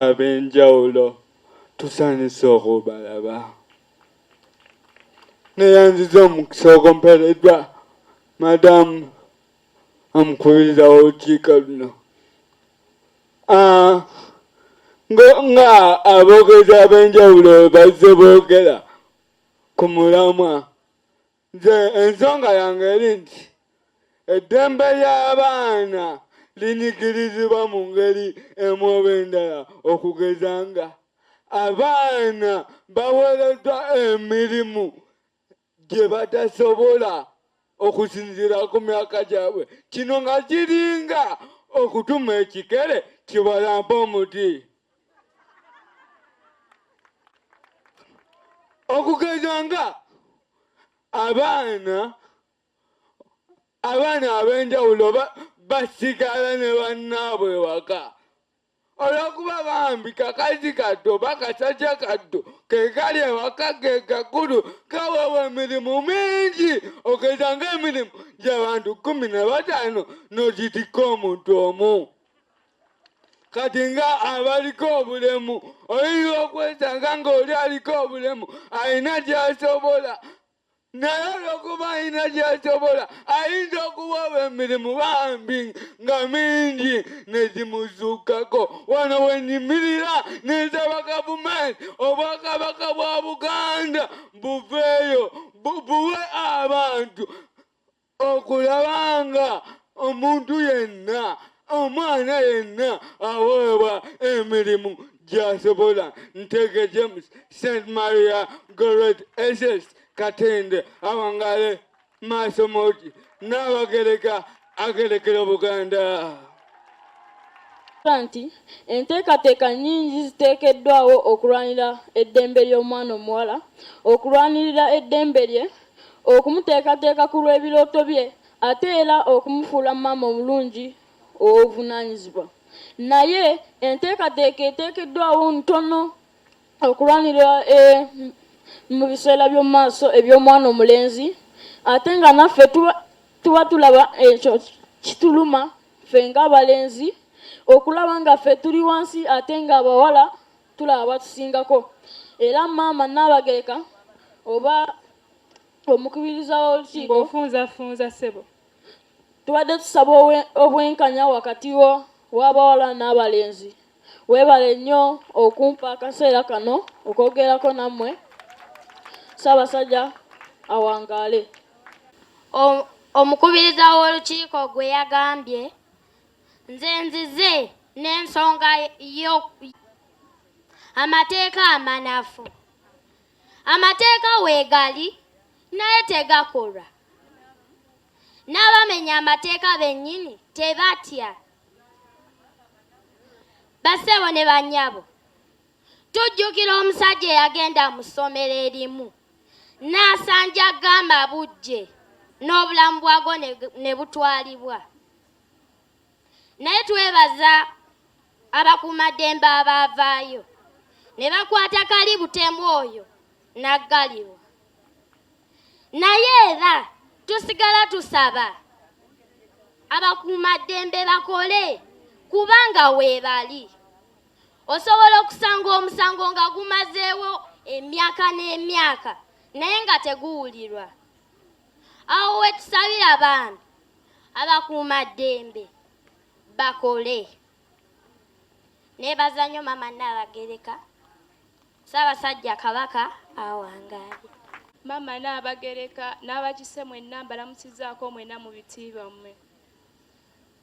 Ab'enjawulo tusanyuse okubalaba. Neyanziza omukisa ogumpeereddwa madamu omukubiriza w'olukiiko luno. Ah, nga aboogezi ab'enjawulo bazze boogera ku mulamwa Nze ensonga yange eri nti eddembe ly'abaana linyigirizibwa mu ngeri emu oba endala okugeza nga abaana baweereddwa emirimu gye batasobola okusinziira ku myaka gyabwe kino nga kiringa okutuma ekikere kibalampe omuti. Okugeza nga abaana abaana ab'enjawulo basigala ne bannaabwe ewaka olw'okuba bambi kakazi kattu oba kasajja kattu ke kali ewaka ke kakulu kaweebwa emirimu mingi okugeza ng'emirimu gy'abantu 15 n'ogitikka omuntu omu. Kati nga abaliko obulemu oyinza okwesanga ng'oli aliko obulemu alina gy'asobola naye olwokuba alina gy'asobola ayinza okuweebwa emirimu bambi nga mingi ne gimuzuukako. Wano we nnyimirira ne nsaba gavumenti Obwakabaka bwa Buganda buveeyo buwe abantu Okulaba nga omuntu yenna, omwana yenna aweebwa emirimu gy'asobola. Ntege James, St Maria Goretti SS Katende awangaale Maasomogi Nnaabagereka agerekera Obuganda. Nti enteekateeka nnyingi ziteekeddwawo okulwanira eddembe ly'omwana omuwala, okulwanirira eddembe lye, okumuteekateeka ku lw'ebirooto bye ate era okumufuula maama omulungi ow'obuvunaanyizibwa. Naye enteekateeka eteekeddwawo ntono okulwanirira mu biseera by'omu maaso eby'omwana omulenzi ate nga naffe tuba tulaba ekyo kituluma ffe ng'abalenzi okulaba nga ffe tuli wansi ate ng'abawala tulaba batusingako era maama Nnaabagereka oba omukubiriza w'olukiiko Ng'ofunzafunza ssebo. Tubadde tusaba obwenkanya wakati w'abawala n'abalenzi. Weebale nnyo okumpa akaseera kano okwogerako nammwe. Ssaabasajja awangaale. Omukubiriza w'olukiiko gwe yagambye, Nze nzize n'ensonga yo amateeka amanafu. Amateeka weegali naye tegakolwa. N'abamenya amateeka bennyini tebatya. Bassebo ne bannyabo, tujjukira omusajja eyagenda mu ssomero erimu n'asanjagga amabujje n'obulamu bwago ne butwalibwa. Naye twebaza abakuumaddembe abaavaayo ne bakwata kali butemu oyo n'aggalirwa. Naye era tusigala tusaba abakuumaddembe bakole kubanga weebali. Osobola okusanga omusango nga gumazeewo emyaka n'emyaka naye nga teguwulirwa. Awo we tusabira bambi abakuumaddembe bakole. Neebaza nnyo Maama Nnaabagereka, Ssaabasajja Kabaka awangaale. Maama Nnaabagereka n'abakise mwenna mbalamusizzaako mwenna mu biti byammwe.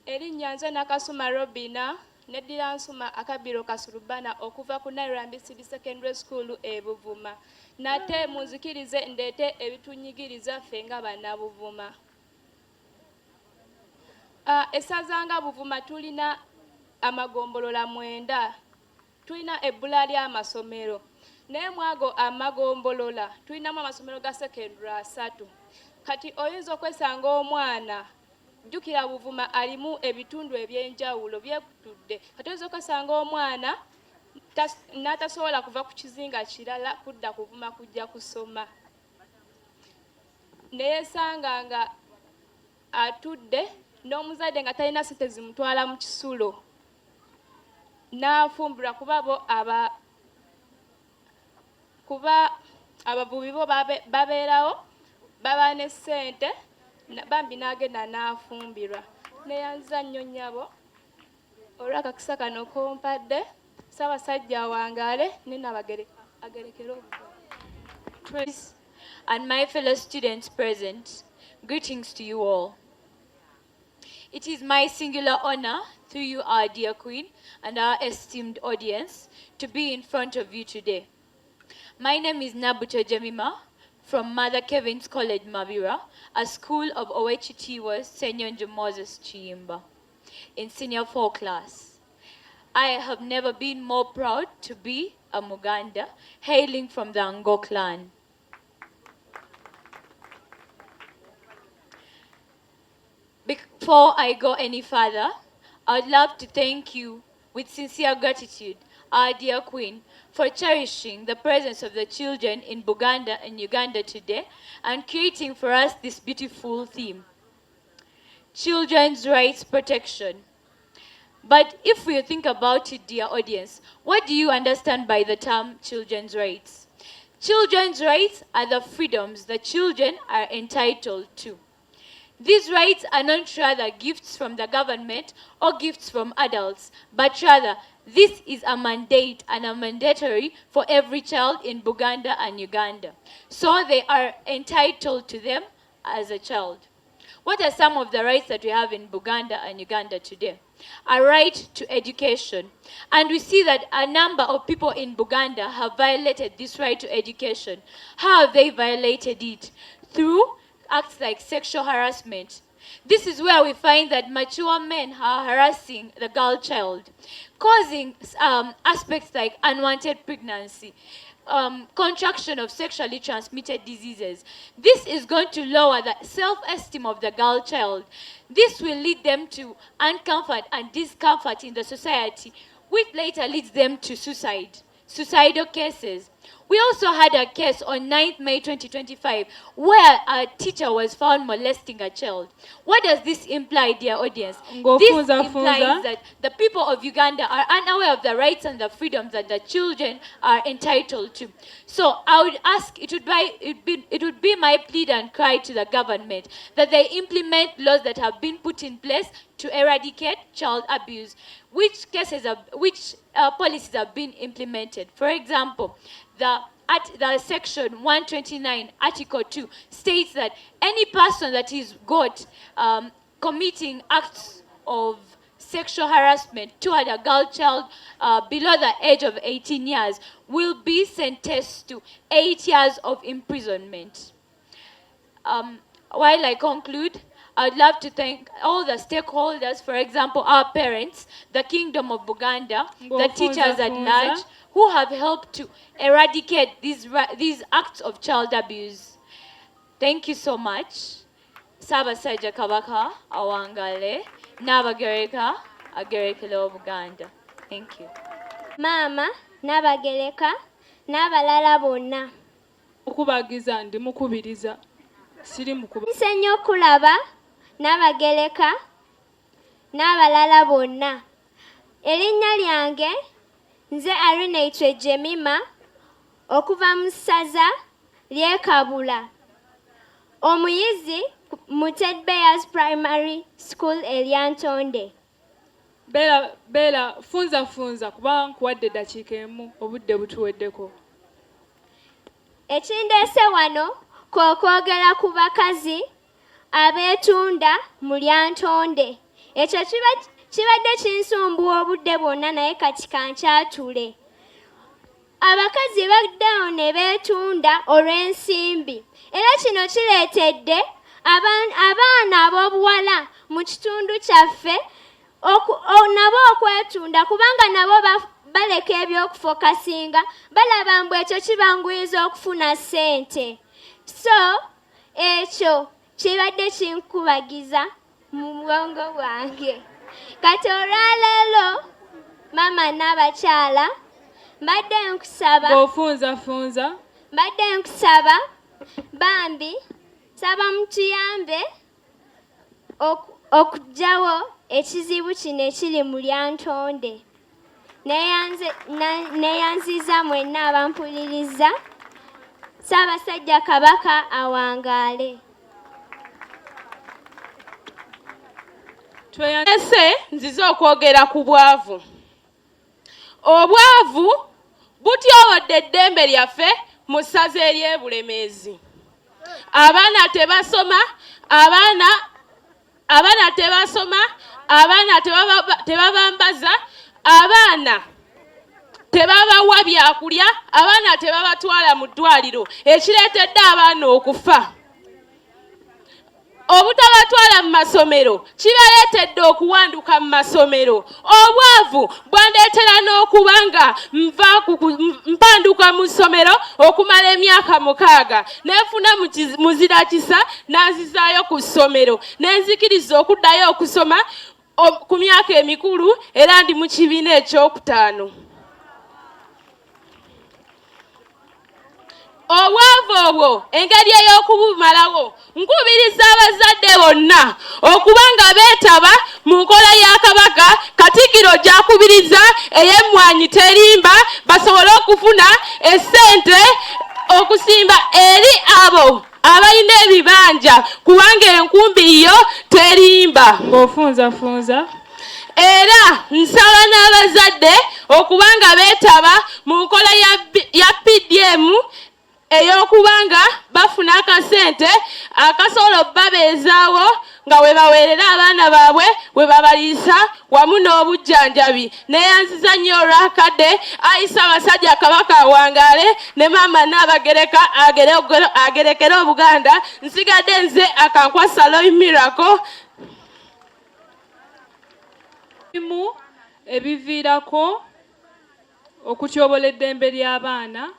Erinnya nze Nakasuma Robina, neddira Nsuma akabbiro Kasulubana okuva ku Nairambi Seed Secondary School e Buvuma. Nate munzikirize ndeete ebitunyigiriza ffe nga Bannabuvuma. Essaza nga Buvuma tulina amagombolola mwenda. Tulina ebbula ly'amasomero naye mwago amagombolola tulinamu amasomero ga secondary asatu. Kati oyinza okwesanga omwana Jjukira Buvuma alimu ebitundu eby'enjawulo byekutudde. Kati oyinza okwesanga omwana n'atasobola kuva ku kizinga kirala kudda Kuvuma kujja kusoma ne yeesanga nga atudde n'omuzadde nga talina ssente zimutwala mu kisulo. N'afumbirwa kuba bo aba kuba abavubi bo babeerawo baba ne ssente bambi n'agenda n'afumbirwa. Neyanza nnyo nnyabo olw'akakisa kano k'ompadde. Ssaabasajja awangaale ne Nnabagereka agerekere Obuganda. And my fellow students present, greetings to you all. It is my singular honor, through you, our dear Queen, and our esteemed audience, to be in front of you today. My name is Nabuto Jemima from Mother Kevin's College, Mabira, a school of Owekitiibwa Ssenyonjo Moses Kiyimba, in Senior 4 class. I have never been more proud to be a Muganda, hailing from the Ngo clan. Before I go any further, I would love to thank you with sincere gratitude, our dear Queen, for cherishing the presence of the children in Buganda and Uganda today and creating for us this beautiful theme, Children's Rights Protection. But if we think about it, dear audience, what do you understand by the term children's rights? Children's rights are the freedoms the children are entitled to. These rights are not rather gifts from the government or gifts from adults, but rather this is a mandate and a mandatory for every child in Buganda and Uganda. So they are entitled to them as a child. What are some of the rights that we have in Buganda and Uganda today? A right to education. And we see that a number of people in Buganda have violated this right to education. How have they violated it? Through acts like sexual harassment. This is where we find that mature men are harassing the girl child, causing aspects like unwanted pregnancy, contraction of sexually transmitted diseases. This is going to lower the self-esteem of the girl child. This will lead them to uncomfort and discomfort in the society, which later leads them to suicide, suicidal cases. We also had a case on 9th May 2025 where a teacher was found molesting a child. What does this imply, dear audience? This Ng'ofunza implies funza. that the people of Uganda are unaware of the rights and the freedoms that the children are entitled to. So I would ask, it would be my plead and cry to the government that they implement laws that have been put in place to eradicate child abuse. Which cases have, which policies have been implemented? For example, the section 129, Article 2 states that any person that is got committing acts of sexual harassment toward a girl child below the age of 18 years will be sentenced to 8 years of imprisonment. While I conclude, I'd love to thank all the stakeholders, for example, our parents, the Kingdom of Buganda, the Ng'ofunza teachers at funza. large, who have helped to eradicate these acts of child abuse. Thank you so much. Ssaabasajja Kabaka awangaale, Nnaabagereka agerekere Obuganda. Thank you. Maama Nnabagereka n'abalala bonna. Okubagiza ndi mukubiriza. Siri mukuba. Nse nnyo okulaba Nnabagereka n'abalala bonna. Erinnya lyange nze Arinaitwe Jemima okuva mu ssaza ly'e Kabula. Omuyizi mu Ted Bears Primary School e Lyantonde. Beera beera funza funza kuba nkuwadde eddakiika emu obudde butuweddeko. Ekindeese wano kwe kwogera ku bakazi abeetunda mu Lyantonde. Ekyo kibadde kinsumbuwa obudde bwonna naye kati kankyatule. Abakazi baddewo ne beetunda olw'ensimbi era kino kireetedde abaana ab'obuwala mu kitundu kyaffe nabo okwetunda kubanga nabo baleka ebyokufokasinga balaba mbu ekyo kibanguyiza okufuna ssente. So ekyo kibadde kinkubagiza mu bwongo bwange. Kati olwaleero maama n'abakyala mbadde nkusaba Ng'ofunzafunza. mbadde nkusaba bambi nsaba mutuyambe okuggyawo ekizibu kino ekiri mu Lyantonde. Neeyanziza mwenna abampulirizza. Ssaabasajja Kabaka awangaale. Ese nzize okwogera ku bwavu. Obwavu butyobodde eddembe lyaffe mu ssaza ery'e Bulemeezi. Abaana tebasoma, abaana abaana tebasoma, abaana tebabambaza, abaana tebabawa byakulya, abaana tebabatwala mu ddwaliro, ekireetedde abaana okufa. Obutabatwala mu masomero kibaleetedde okuwanduka mu masomero. Obwavu bwandeetera n'okuba nga nva mpanduka mu ssomero okumala emyaka 6, nenfuna muzira kisa n'anzizaayo ku ssomero, ne nzikiriza okuddayo okusoma ku myaka emikulu, era ndi mu kibiina ekyokutaano. Obwavu obwo engeri ey'okubumalawo, nkubiriza abazadde bonna okuba nga beetaba mu nkola ya Kabaka Katikkiro gy'akubiriza ey'emmwanyi terimba, basobole okufuna essente okusimba eri abo abalina ebibanja, kubanga enkumbi yo terimba. Ng'ofunzafunza. Era nsaba n'abazadde okuba nga beetaba mu nkola ya PDM ey'okuba nga bafuna akasente akasobola obbabeezaawo nga we baweerera abaana baabwe, we babaliisa wamu n'obujjanjabi. Neeyanziza nnyo olw'akadde. Ayi Ssaabasajja Kabaka awangaale, ne maama Nnaabagereka agerekere Obuganda. Nsigadde nze Akankwasa Loy Miracle. Ebimu ebiviirako okutyobola eddembe ly'abaana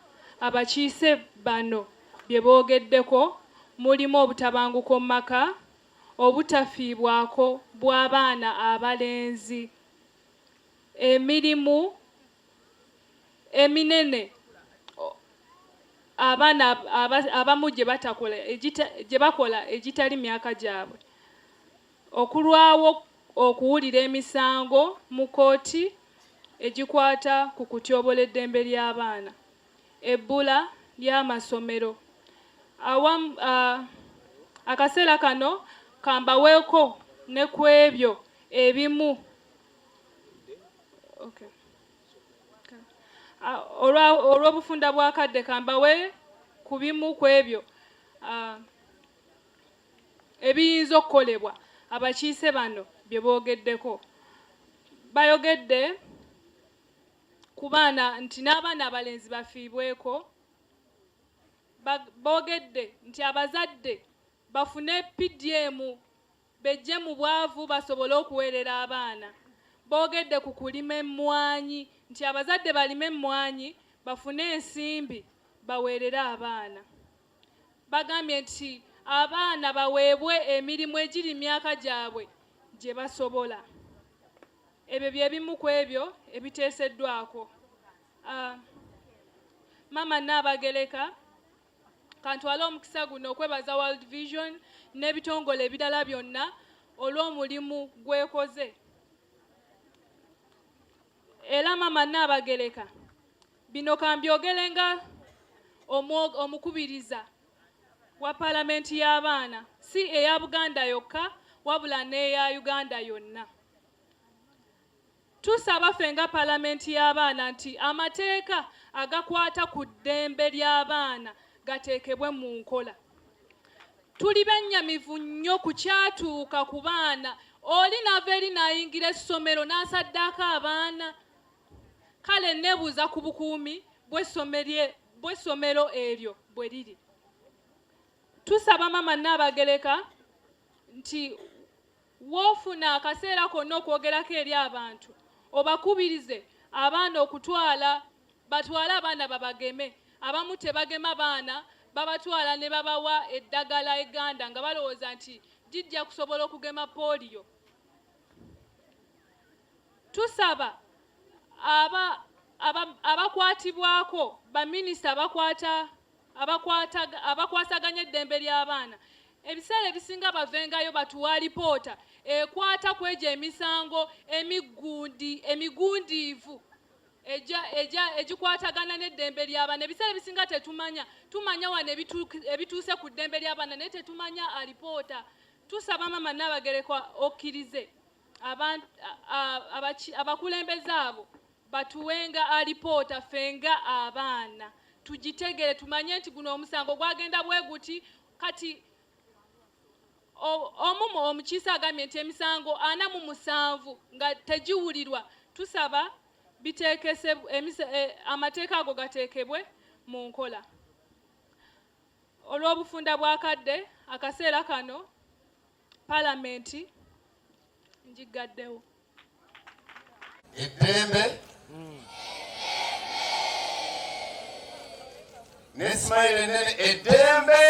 abakiise bano bye boogeddeko mulimu obutabanguko mu maka, obutafiibwako bw'abaana abalenzi, emirimu eminene abaana abamu gye bakola egitali myaka gyabwe, okulwawo okuwulira emisango mu kkooti egikwata ku kutyobola eddembe ly'abaana, ebbula ly'amasomero. Akaseera kano kambaweeko ne ku ebyo ebimu olw'obufunda bw'akadde kambawe ku bimu ku ebyo ebiyinza okukolebwa abakiise bano bye boogeddeko. Bayogedde ku baana nti n'abaana abalenzi bafiibweko. Boogedde nti abazadde bafune PDM bejje mu bwavu basobole okuweerera abaana. Boogedde ku kulima emmwanyi nti abazadde balime emmwanyi bafune ensimbi baweerere abaana. Bagambye nti abaana baweebwe emirimu egiri myaka gyabwe gye basobola. Ebyo bye bimu ku ebyo ebiteeseddwako. Maama Nnaabagereka, kantwale omukisa guno okwebaza World Vision n'ebitongole ebirala byonna olw'omulimu gwekoze. Era Maama Nnaabagereka, bino kambyogere nga omukubiriza wa Paalamenti y'abaana, si eya Buganda yokka wabula n'eya Uganda yonna. Tusaba ffe nga Paalamenti y'abaana nti amateeka agakwata ku ddembe ly'abaana gateekebwe mu nkola. Tuli bennyamivu nnyo ku kyatuuka ku baana. Oli n'ava eri n'ayingira essomero n'asaddaaka abaana. Kale neebuuza ku bukuumi bw'essomero eryo bwe liri. Tusaba Maama Nnaabagereka nti w'ofuna akaseera konna okwogerako eri abantu, obakubirize abaana okutwala, batwale abaana babageme. Abamu tebagema baana, babatwala ne babawa eddagala egganda nga balowooza nti lijja kusobola okugema pooliyo. Tusaba abakwatibwako, baminisita abakwasaganya eddembe ly'abaana, ebiseera ebisinga bavengayo batuwa alipoota ekwata ku egyo emisango emigundiivu. Egikwatagana n'eddembe ly'abaana. Ebiseera ebisinga tetumanya, tumanya wano ebituuse ku ddembe ly'abaana, naye tetumanya alipoota. Tusaba Maama Nnaabagereka okkirize abakulembeze abo batuwenga alipoota, ffe nga abaana tugitegere, tumanye nti guno omusango gwagenda bwe guti. Kati omumu omukiise agambye nti emisango 47 nga tegiwulirwa. Tusaba biteekese amateeka ago gateekebwe mu nkola. Olw'obufunda bw'akadde, akaseera kano palamenti njiggaddewo. Eddembe ne smile enene, eddembe.